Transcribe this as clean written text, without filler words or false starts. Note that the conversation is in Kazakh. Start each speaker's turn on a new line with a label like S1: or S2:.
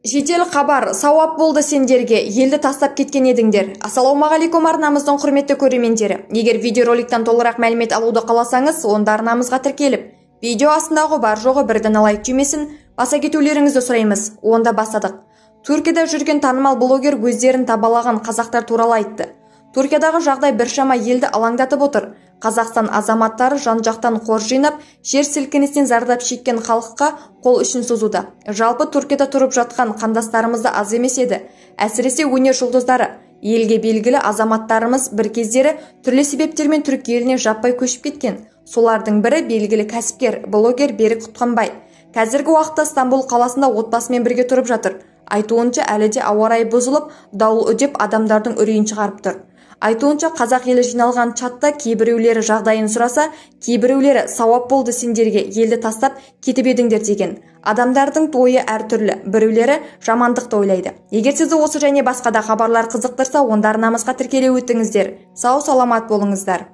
S1: Жедел хабар, сауап болды сендерге, елді тастап кеткен едіңдер. Ассалаумағалейкум арнамыздың құрметті көрермендері. Егер видеороликтен толығырақ мәлімет алуды қаласаңыз, онда арнамызға тіркеліп, видео астындағы бар жоғы бірден лайк түймесін баса кетулеріңізді сұраймыз. Онда бастадық. Түркияда жүрген танымал блогер өздерін табалаған қазақтар туралы айтты. Түркиядағы жағдай біршама елді алаңдатып отыр. Қазақстан азаматтары жан-жақтан қор жинап, жер сілкінісінен зардап шеккен халыққа қол ұшын созуда. Жалпы Түркияда тұрып жатқан қандастарымыз да аз емес еді. Әсіресе өнер жұлдыздары, елге белгілі азаматтарымыз бір кездері түрлі себептермен түрік еліне жаппай көшіп кеткен. Солардың бірі белгілі кәсіпкер, блогер Берік Құтқанбай. Қазіргі уақытта Стамбул қаласында отбасымен бірге тұрып жатыр. Айтуынша, әлі де ауа райы бұзылып, дауыл үдеп адамдардың үрейін шығарып тұр. Айтуынша, қазақ елі жиналған чатта кейбіреулері жағдайын сұраса, кейбіреулері сауап болды сендерге, елді тастап кетіп едіңдер деген. Адамдардың ойы әртүрлі, біреулері жамандықты ойлайды. Егер сізді осы және басқа да хабарлар қызықтырса, онда арнамызға тіркеле өтіңіздер. Сау саламат болыңыздар.